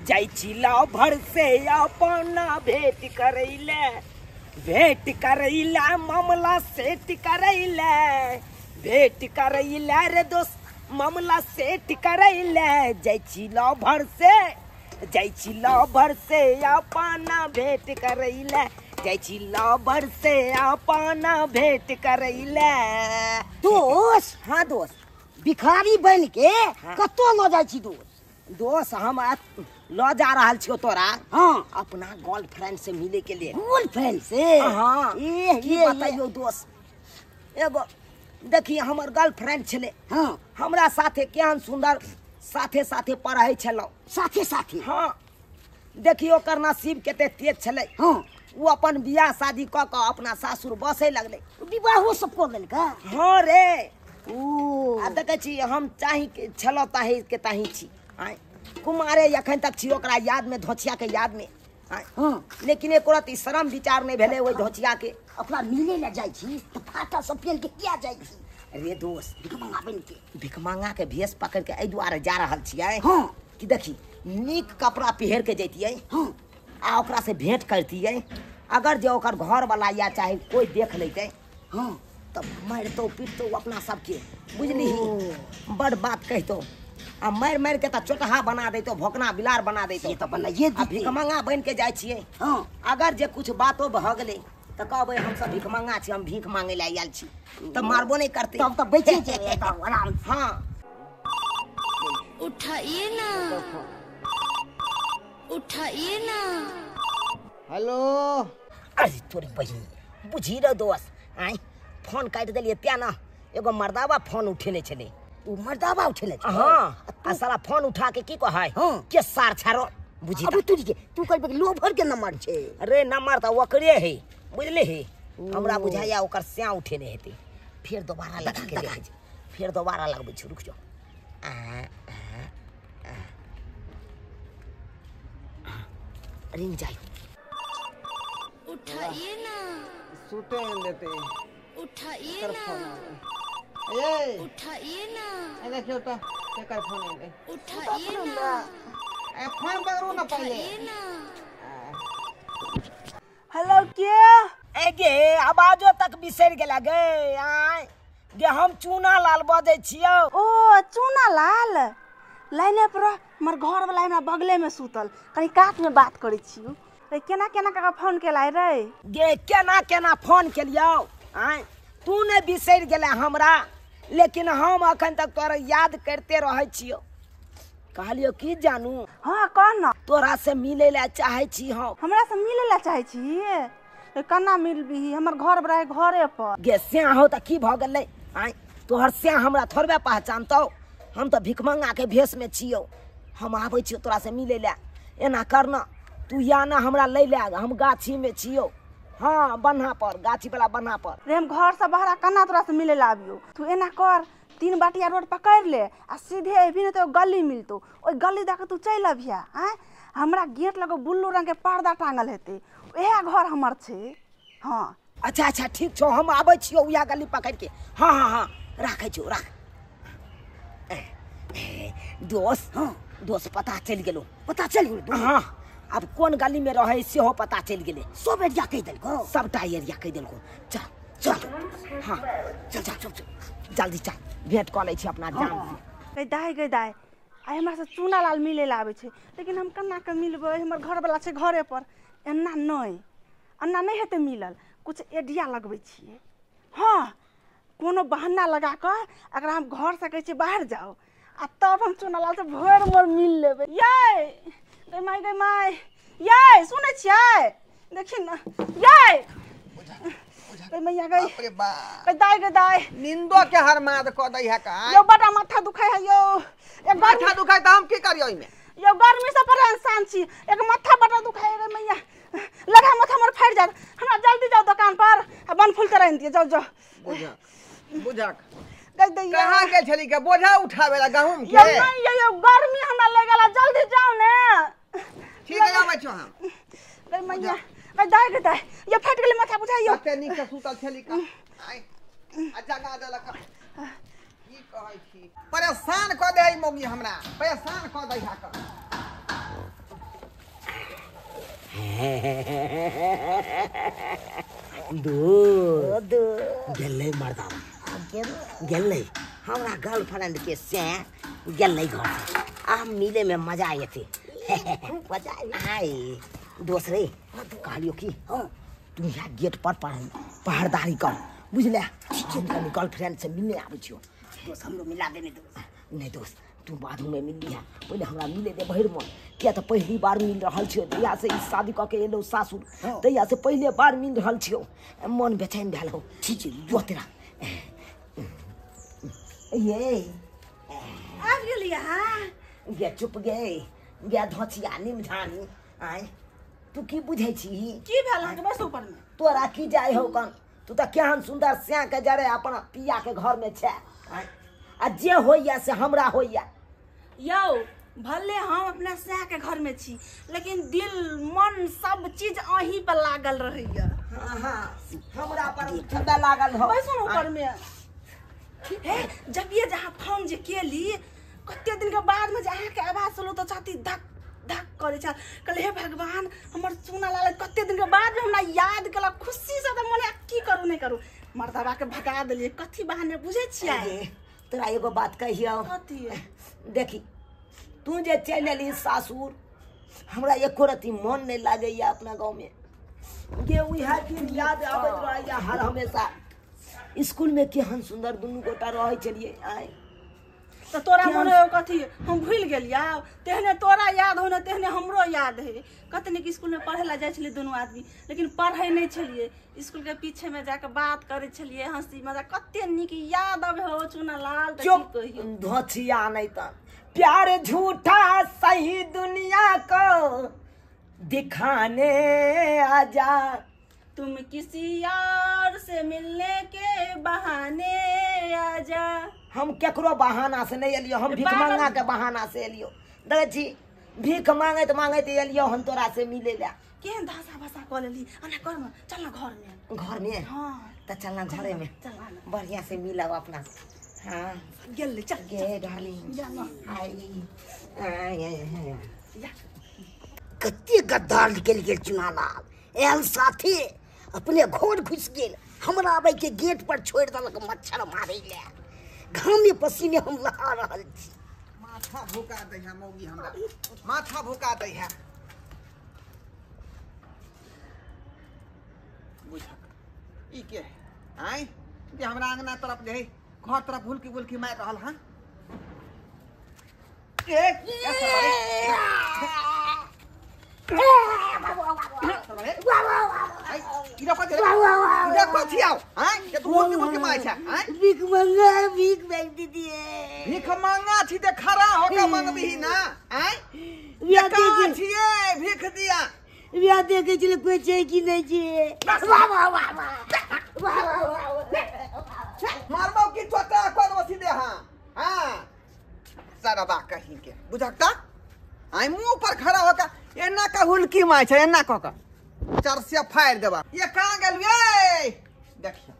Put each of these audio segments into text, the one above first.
जाइ छी लभर से अपना भेंट करैले, भेंट करैला मामला सेट करैले, भेंट करैला रे दोस्त मामला सेट करैले। जाइ छी लभर से, जाइ छी लभर से अपना भेंट करैले, जाइ छी लभर से अपना भेंट करैले। दोस्त, हाँ दोस्त, भिखारी बन के कतौ लऽ जाइ छी दोस्त? दोस्त हम लऽ जा रहल छियौ तोरा, हाँ, अपना गर्लफ्रेंड से मिले के लिए। गर्लफ्रेंड से? हाँ। की बताइयो दोस्त, एगो देखिए हमर गर्लफ्रेंड छलै, हाँ, हमरा साथे केहन सुंदर साथे साथे पढ़ै छलहुँ, साथे साथे, हाँ। देखियो ओकर नसीब कते तेज छलै, हाँ, ओ अपन बियाह शादी कऽ कऽ अपना सासुर बसै लगलै, विवाहो सब कऽ लेलकै। हाँ रे, ओ आ देखै छी हम चाही छलहुँ ताही के ताही छी, आँय कुमारे एखन तक छी ओकरा याद में, धोचिया के याद में, हाँ। लेकिन एको रति शरम विचार नहीं भेलै ओहि धोचिया के। ओकरा मिले ला जाइ छी तऽ फाटा सब पेल के किया जाइ छी? रे दोस्त, भिखमंगा बन के, भिखमंगा के भेष पकड़ के एहि दुआरे जा रहल छियै, हाँ, कि देखी नीक कपड़ा पहिर के जैतियै, हाँ, आ ओकरा से भेंट करतियै, अगर जे ओकर घर वाला या चाहे कोई देख लेतै, हाँ, तब मारितौ पीटतौ अपना सबके, बुझली, बड़ बात कहितौ, आ मारि मारि के तऽ चोटहा बना दैतौ, भोकना बिलार बना दैतौ। से तऽ बनाइए आ भिखमंगा बनि के जाइ छियै, हाँ, अगर जे कुछ बातो भऽ गेलै तऽ कहबै हमसब भिखमंगा छी, हम भीख मांगै लए आयल छी, तऽ मारबो नहि करतै, तब तऽ बचि जेबै आराम। हाँ। उठाइए ना, उठाइए ना। हेलो। अरे तोरी बहिन, बुझी रहो दोस्त, आँय फोन काटि देलियै तें ना एगो मर्दाबा फोन उठेने छलै। ओ मर्दाबा उठेने छलै? हाँ, आ साला फोन उठा के की कहै, हाँ, के सार छारो, बुझी। अबे तुरी के तू कहबे लोभर के नंबर छै। अरे नंबर तऽ ओकरे है, बुझले हे, हमरा बुझाया ओकर स्या उठेने हेतै। फेर दोबारा लगा के देखै छी, फेर दोबारा लगबै छी, रुक जाओ। रिंग जाइ। उठाइए ना, सुते देते, उठाइए ना, ए उठाइए ना, ए देखियो त केकर फोन एलै, उठाइए ना, ए फोन पकड़ू ना पहिले। हेलो, के ए गे आवाजो तक बिसरि गेला गे। आय गे हम चूना लाल बजै छियौ। ओ चूना लाल, लाइने पर हमर घर वाला हमरा बगले में सुतल, कनी कात में बात करै छियौ। रे केना केना कऽ फोन केलाय रे? गे केना केना फोन केलियौ? आय तू ने बिसरि गेला हमरा, लेकिन हम अखन तक तोरा याद करते रहै छियौ। कहलियौ की जानू? हाँ कह ना। तोरा से मिले ला चाहे छी हम। हमरा से मिले ला चाहे छी? केना मिलबी, हमर घर बड़ा घरे पर। गे स्या हो तऽ की भऽ गेलै? आय तोहर स्या हमरा थोड़बे पहचानतौ, हम तऽ भिखमंगा के भेष में छियौ। हम आबै छियौ तोरा से मिले ला, एना कर ना तू या ना हमरा लै ले, हम गाछी में छियौ। हाँ बन्हा पर, गाछी वाला बन्हा पर। रे हम घर से बाहर केना तोरा से मिले ला आबियौ? तू एना कर, 3 बाटिया रोड पकड़ ले आ सीधे अबी ने तो गली मिलतो, ओहि गली दऽ के तू चलि अबिहा। आँय हमरा गेट लग ब्लू रंग के पर्दा टांगल हेतै, उएह घर हमर छै। हाँ अच्छा अच्छा ठीक छौ, हम आबै छियौ उएह गली पकड़ के। हाँ हाँ हाँ राखै छियौ, राख। दोस्त, हाँ दोस्त पता चलि गेलौ। पता चलि गेलौ? हाँ, अब कोन गली में रहै सेहो पता चलि गेलै। सब एरिया कहि देलकौ? सबटा एरिया कहि देलकौ। चल चल, हाँ चल चल चल जल्दी चल, भेंट कऽ लै छी अपना जान से। गै दाइ, गै दाइ, आइ हमरा से चूना लाल मिले ला आबै छै, लेकिन हम केना कऽ मिलबै? हमर घरवला छै घरे पर। एना नहि, एना नहि हेतै मिलल, कुछ एडिया लगबै छियै। हाँ कोनो बहाना लगा कऽ अगर हम घर से कहै छियै बाहर जाउ, आ तब हम चूना लाल से भरि मोर मिल लेबै। यै गै माय, गै माय, यै सुनै छियै? देखी ना, यै गै मैया, गै गै दाइ, गै दाइ, निंदो के हरमाद कऽ दै है का यौ, बड़ा माथा दुखाय है यौ। एक माथा दुखाय तऽ हम की करियौ ओहिमे? यौ गर्मी से परेशान छी, एक माथा बड़ा दुखाय रे मैया, लगा माथा हमर फाटि जायत। हमरा जल्दी जाउ दोकान पर आ बनफूल के आनि दिअ, जाउ जाउ। बुझक बुझक गै दैया, कहाँ गेल छली के बोझा उठावे ला गहूम के? यौ नहीं यौ, गर्मी हमरा लागि गेल, जल्दी जाउ ने। ठीक है आबै छौ हम। गै मैया, गै दाइ, गै दाइ, यौ फाटि गेलै माथा, बुझाइयौ। कते नीक से सुतल छली का, आइ आ जगा देलक। की कहै छी, परेशान कऽ दे है मौगी हमरा, परेशान कऽ दै है। दो गेलै मर्दावा गेलै हमरा गर्लफ्रेंड के से गेलै घर से आ मिले में मजा आयते खूब मजा आए दोस्त रे कहलियो की तू यहाँ गेट पर पहरदारी कर बुझले। हम कनी गर्लफ्रेंड से मिलने आबै छियो दोस्त। हमरो मिला देने दोस्त। नहीं दोस्त तू बादू में मिल लिहा, पहले हमरा मिले दे भरि मन किया तो पहली बार मिल रहल छियो। तहिया से ई शादी कऽ के एलौ सासुर तहिया से पहले बार मिल रहल छियो, मन बेचैन भेल हो। ठीक छै जो तेरा ये आबि गेली अहाँ गे चुप गे गे धोचिया निमझानी आय तू की बुझै छी की भेल अहाँके बस ऊपर में तोरा की जाय हो कन तू तऽ केहन सुंदर स्या के जरे अपना पिया के घर में छै आ जे होइया से हमरा होइया। यौ भले हम अपना स्या के घर में छी लेकिन दिल मन सब चीज अहीं पर लागल रहैया। हाँ हाँ हमरा पर ठंडा लागल हो। बैसू ऊपर में हे जब ये जहाँ फोन जे केली कते दिन के बाद में जे अहाँके आवाज सुनलहुँ तऽ छाती धक धक करै छल। कहले हे भगवान हमर चूना लाल कते दिन के बाद में हमरा याद केलक खुशी से तऽ मने की करू नहि करू मर्दबा के भगा देलियै कथी बहाने बुझै छियै। तोरा एगो बात कहियौ। कथी? देखी तू जे चलि एली सासुर हमरा एको रत्ती मन नहि लागैया अपना गाँव में गे उएह दिन याद आबैत रहैया हर हमेशा। स्कूल में केहन सुंदर दुनू गोटा रहै छलियै। आय तऽ तोरा मन हो कथी हम भूलि गेलियै तेहने तोरा याद हो ने तेहने हमरो याद है। कते नीक स्कूल में पढ़े ला जाइ छलियै दुनू आदमी लेकिन पढ़ै नहि छलियै, स्कूल के पीछे में जाके बात करै छलियै हंसी मजाक कते नीक याद आबै हो चूना लाल। चुप धोचिया नहीं त प्यार झूठा सही दुनिया को दिखाने आजा तुम किसी और से मिलने के बहाने आजा। हम केकरो बहाना से नहीं एलियो, हम भीख मांगा के बहाना से एलियो। देखै छी भीख मांगैत मांगैत एलियो हम तोरा से मिले ला। केहन धासा भाषा कऽ लेली अना कर में चल ना घर में। घर में? हाँ त चल ना घरे में बढ़िया से मिलब अपना। हाँ गेल चल गे डार्लिंग आई आई कते गद्दार निकलि गेल चुनालाल एहन साथी अपने घर घुसि गेल हमरा आबै के गेट पर छोड़ि देलक मच्छर मारै ले घामे पसीने हम लहा रहल छी। माथा भुका दै है मौगी हमरा माथा भुका दै है। बुझक ई के आय जे हमरा अंगना तरफ जे घर तरफ हुलकी बुलकी मारि रहल हन। ए भीख मंगा भीख मांग दीजिए। भीख मांगा छी ते खड़ा होके मंगबही ना। आय ये कहाँ छिए भीख दिया बियाह देखे छले कोई छै कि नहीं छै। वाह वाह वाह वाह वाह वाह मारबो की तोता कोन वसी दे। हां हां सरबा कहीं के बुझकता आय मुंह पर खड़ा होके एना का हुलकी माय छै एना क के चरसिया फाड़ देबा। ये कहाँ गेल ये देखियो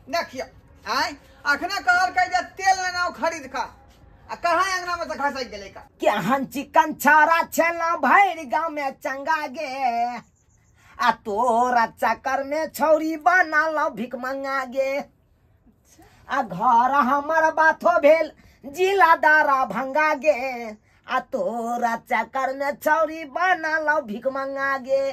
देखियो आय अखने कहलकै जे तेल लेना खरीद का आ कहाँ अंगना में से घसक गेलै का। केहन चिकन छाड़ा छेला भरि गाँव में चंगा गे आ तोरा चक्कर में छौरी बना लो भीख मंगा गे आ घर हमर बाथो भेल जिला दारा भंगा गे आ तोरा चक्कर में छौरी बना लो भीख मंगा गे।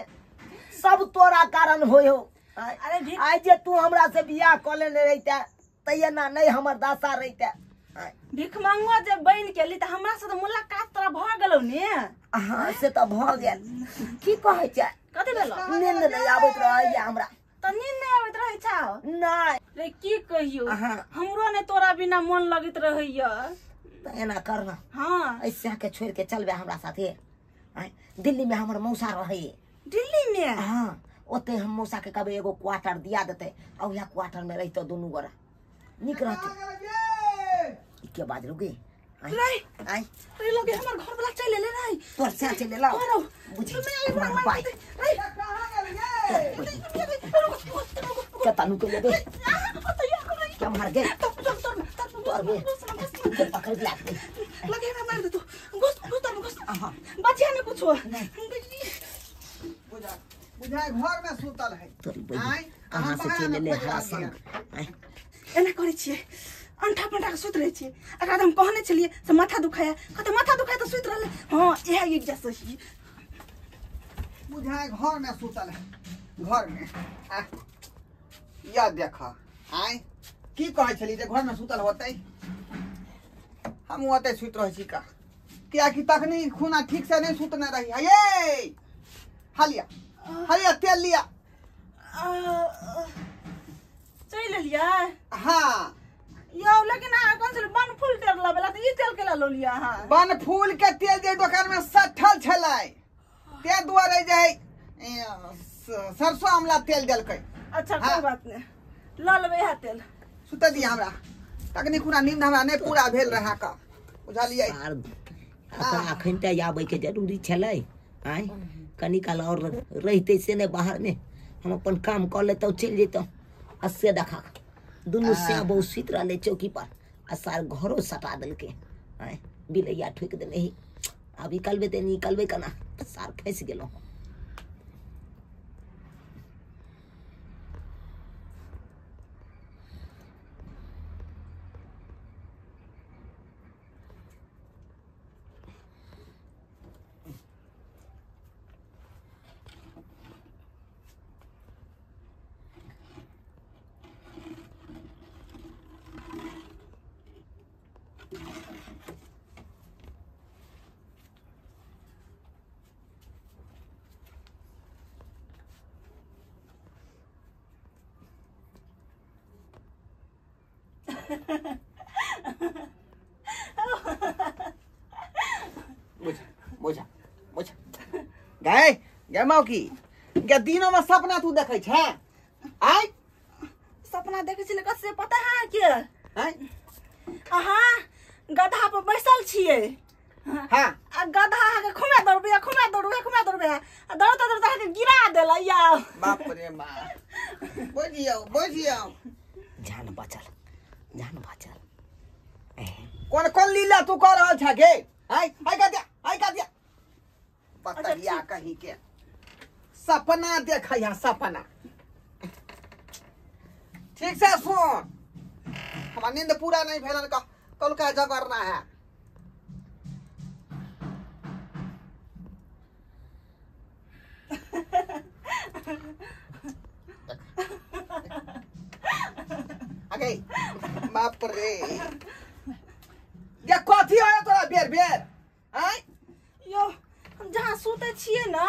सब तोरा कारण होय हो। अरे आइ जे तू हमरा से बियाह कऽ लेने रहिते तैया ना नहीं हमर दशा रहिते। भीख मंगवा जे बनि गेली तऽ हमरा से तऽ मुलाकात तोरा भऽ गेलौ ने। हाँ से तऽ भऽ गेल। की कहै छै कथी भेलौ? नींद नहि आबैत रहैया हमरा। तऽ नींद नहि आबैत रहै छौ? नहि रे की कहियौ हमरो ने तोरा बिना मन लगैत रहैया। तऽ एना कर ना। हाँ ऐसा के छोड़ के चलबे हमरा साथे। दिल्ली में हमर मौसा रहै। दिल्ली में? हाँ ओते हम मौसा के कहबै एगो क्वार्टर दिया देतै आ उएह क्वार्टर में रहितौ दुनू गोरा नीक रहतै। के बाजलू गे? रे आय रे लगे हमर घर वाला चलि एलै रे। तोर से चलि एलौ बुझी बाय कतनु के लेबे के मार गे तोर बे पकड़ के लाग लगे हमरा मार दे तू घुस घुस घुस बचिया ने कुछो। बुझ बुझा बुझाय घर में सुतल है। आय कहां से चलि एलै हरासन। एना करै छियै अंठा पंठा के सुति रहै छियै। एकरा हम कहने छलियै से माथा दुखाया, कहते माथा दुखाय तऽ सुति रहलै। हां इएह एक सही बुझाय घर में सुतल है घर में। या देख आय की कहै छली जे घर में सुतल होतै, हम ओतै सुति रहै छी का, कियाकि तखनी खूना ठीक से नहीं सुतने रही। हे हालिया हालिया तेल लिया चलि एलियै। हाँ यौ लेकिन अहाँ कोन छलै बन फूल तेल लाबेला तऽ ई तेल केला लऽ लिअ अहाँ? बन फूल के तेल जे दोकान में सठल छलै ते दुआरे जे सरसों आमला तेल देलकै। अच्छा कोई बात नहीं, लऽ लेबै इएह तेल। सुतऽ दिअ हमरा, तखनी खूना नींद हमरा नहीं पूरा भेल रहा का, बुझलियै? अखन तऽ आबै के जरूरी छलै। आय कनी काल और रहितै से नहि बाहर में, हम अपन काम कऽ लेतहुँ चलि जैतहुँ। आ से देखा दुनू से बहु सुति रहलै चौकी पर आ सार घरो सटा देलकै। आय बिलैया ठोकि देने ही, आब निकलबै तऽ निकलबै केना, सार फँसि गेलहुँ। बुझा बुझा बुझा गए गए मौकी गे दिनों में सपना तू देखै छै? आय सपना देखै छलै कथी से पता है के? आय अहाँ गधा पर बैसल छियै। हां आ गधा अहाँके खुमे दौड़बै खुमे दौड़बै खुमे दौड़बै आ दौड़ते दौड़ते अहाँके गिरा देलै। या बाप रे बाप, बुझियौ बुझियौ जान बचल जान बचल। कोन कोन लीला तू कर रहल छ गे? आय आय का दिया आय का दिया बतैया कहीं के सपना देखै है सपना। ठीक से सुन, हमार नींद पूरा नहीं भेलन का कल का जगरना है। अगे बाप रे ये कथी होय तोरा बेर बेर? आय यो हम जहाँ सुतै छियै ना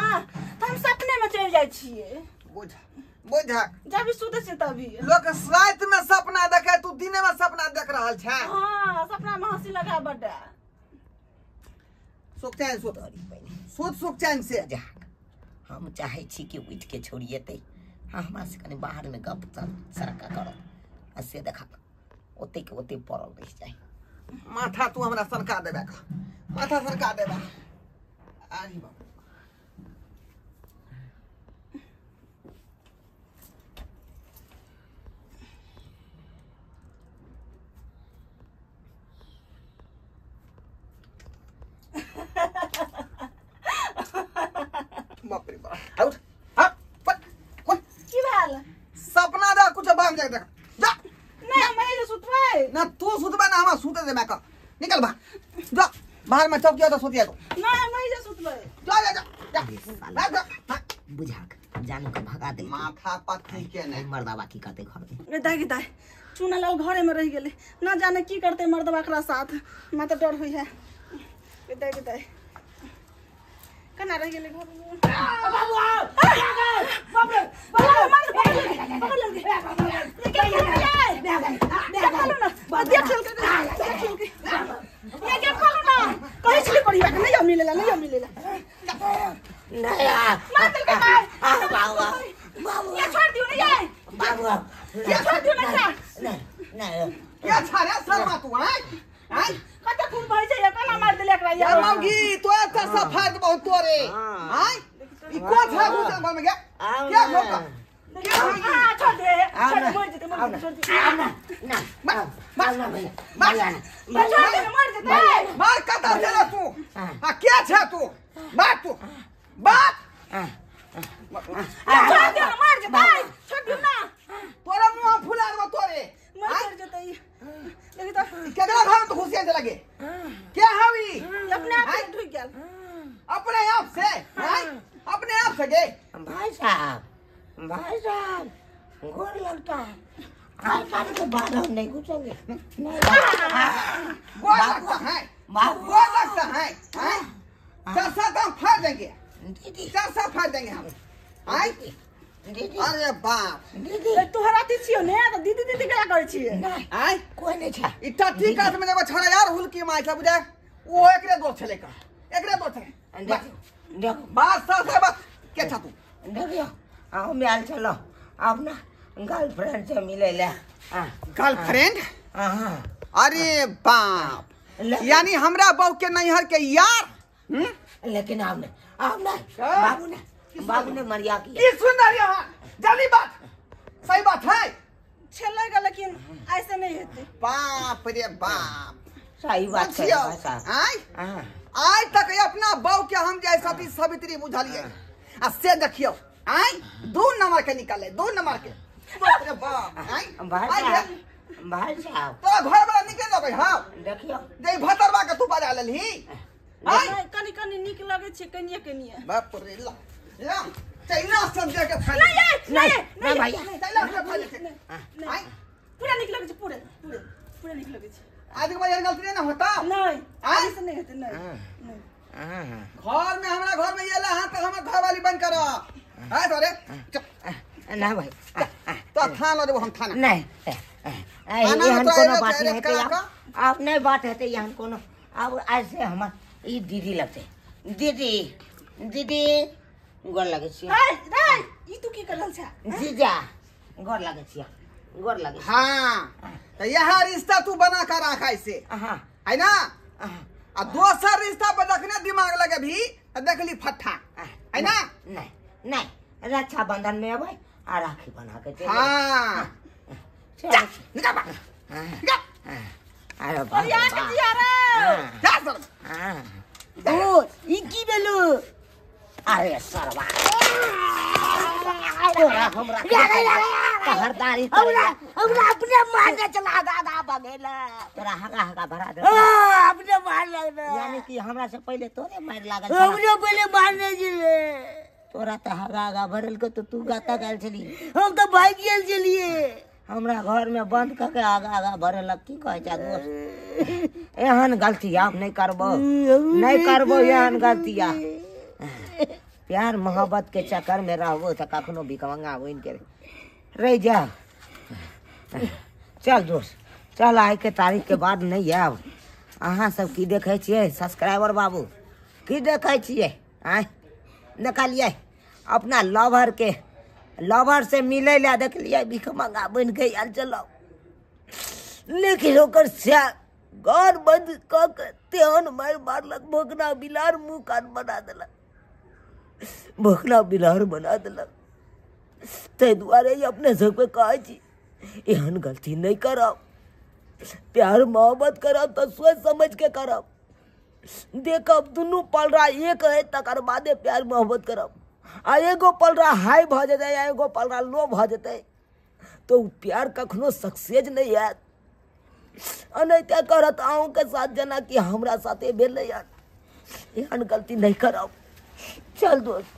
त हम सपने में चलि जाइ छियै। बुझा बुझा जब भी सुतै छियै तभी लोक रात में सपना देखे, तू दिने में सपना देख रहल छै। हां सपना में हंसी लगा बड्डा। सुख चैन सुत सुत सुख चैन से जा। हम चाहै छी कि उठि के छोड़िएतै, हाँ हमरा से कनि बाहर में गप सरका करत आ से देखा ओते के ओते पड़ल रहि जाइ। माथा तू हमरा सनका देबे का, माथा सनका देबे। अरे बाप बाप रे बाप, उठ हां पट कोन की भेल? सपना दे कुछ बाम जाके देख जा। नहीं हम एहि सुतबै ना, तू सुतबे ना हमरा सुते देबे का। निकल बाहर जा, बाहर में चौकी तो सुतिया तो ना हम एहि सुतबै। जा जा जा जा जा बुझा जानू के भगा दे माथा पत्थी के नहीं मर्दाबा की कहते घर में। रे दाई दाई चूना लाल घरे में रह गेलै, ना जाने की करते मर्दबा एकरा साथ, हमरा त डर होई है। रे दाई दाई कना रह गेलै घर में? बाबू आओ बाप रे बाप रे पकड़ लेलकै। ये के खोलू ना, देख लेलकै देख लेलकै। ये के खोलू ना, कहै छली परिवार के नहीं मिलेला नहीं मिलेला। नहीं मार देलकै मार। बाबू बाबू ये छोड़ दियो ना, ये बाबू ये छोड़ दियो ना। नहीं नहीं ये छारे शर्मा तू हैं हैं कते खून बहै छै, केना मार देले एकरा? यार मौगी तो अच्छा सफाई बहुत तोरे हैं ई को छा घुसल घर में गया क्या ठोका क्या हां छोड़ दे छोड़ मर जेते मर जेते छोड़ दे ना ना मार ना भैया मार ना छोड़ दे मर जेते मार कता चला तू। हां क्या छे तू बात तू बात से अपने आप से गए। भाई साहब गोर लगता है, आज तारीख के बाद हम नहीं घुसेंगे। गोर लगता है, गोर लगता है, चरसा तो हम फाड़ देंगे, चरसा फाड़ देंगे हम। आय दीदी, अरे बाप दीदी तोहरा अथी छियो ने त दीदी दीदी केला करै छियै? आय कोई नहीं छा इटा ठीक हाथ में एगो छोरा यार हुलकी मार छा बुझा, ओ एकरे दोस्त छले का, एकरे दोस्त छले। देखो बात सर बात के छा तू? देखियो हम आयल छलो अपना गर्लफ्रेंड से मिले ले। गर्लफ्रेंड? अरे बाप, यानी हमरा बहू के नैहर के यार। लेकिन आपने बाबू ने मरिया किया। की सुंदर यहाँ जल्दी बात सही बात है छलेगा, लेकिन ऐसे नहीं हेतै। बाप रे बाप, सही बात है। आय तक अपना बहू के हम जैसा थी सवित्री बुझलिए, आ से देखियो आय 2 नंबर के निकाले, 2 नंबर के। बाप रे बाप, आय भाई साहब तो घर वाला निकल लगे। हां देखियो जे भतरवा के तू बजा लेलही। आय कनी कनी नीक लगे छै, कनिए कनिए। बाप रे ला ला चैला सब जगह फैल। नहीं नहीं भैया, चैला सब फैल छै। आय पूरा नीक लगे छै, पूरे पूरे पूरा नीक लगे छै। आज के बाद गलती नहीं ना होता। नहीं ऐसे नहीं हेतै, नहीं नहीं। घर में हमरा घर में ये ला हां तो हमर घर वाली बंद करो। आय तोरे ना भाई, तो थाना रे हम थाना नहीं एहन कोनो बात नहीं हेतै। आप नहीं बात हेतै एहन कोनो। अब ऐसे हमर ई दीदी लगतै, दीदी दीदी गोर लगै छियै। रे ई तू की कर रहल छ? जीजा गोर लगै छियै, गोर लगै। हां त यह रिश्ता तू बना कर रखा ऐसे। हां है ना, आ दोसर रिश्ता पर देखने दिमाग लगे भी देखली फट्ठा है ना। नहीं नहीं, रक्षाबंधन में अबै आ राखी बना के दे। हां चल निकल बा, निकल। अरे बाप रे जा सर। ओ ई की भेलो? अरे सरवा तोरा हमरा कहरदारी हमरा हमरा अपने मारने चला दादा बगेला तोरा हगा हगा भरा दे। अपने मार लगना, यानी कि हमरा से पहले तोरे मार लागल। हमरे पहले मारने छले तोरा, त हगा हगा भरल के तो तू गाता गेल छली, हम तो भाग गेल छलिए। हमरा घर में बंद क के आगा आगा भरलक। की कहै छै दोस्त, एहन गलती आप नहीं करबो, नहीं करबो एहन गलती। प्यार मोहब्बत के चक्कर में रहबो तो कखनो भिखमंगा बनि के रह जा। चल दोस्त चल, आइ के तारीख के बाद नहीं आयब। अहाँ सब की देखै छियै सब्सक्राइबर बाबू, की देखै छियै? आँय देखलियै अपना लवर के, लवर से मिलै लए देखलियै भिखमंगा बनि के आयल चलो, लेकिन ओकर घर बंद कऽ के तेहन मारि मारलक, भोकना बिलार मुँह कान बना देलक, भोकना बिलार बना देलक। ताहि दुआरे अपने सबके कहै छी एहन गलती नहीं करब, प्यार मोहब्बत करब तऽ सोचि समझ के करब, देखब दुनू पलड़ा एक है तकर बादे प्यार मोहब्बत करब। आ एगो पलड़ा हाई भऽ जेतै आ एगो पलड़ा लो भऽ जेतै तो उ प्यार कखनो सक्सेस नहीं आयत। अनैते करत अहूँके साथ जेना कि हमरा साथे भेलै यार, एहन गलती नहीं करब। चल दोस्त।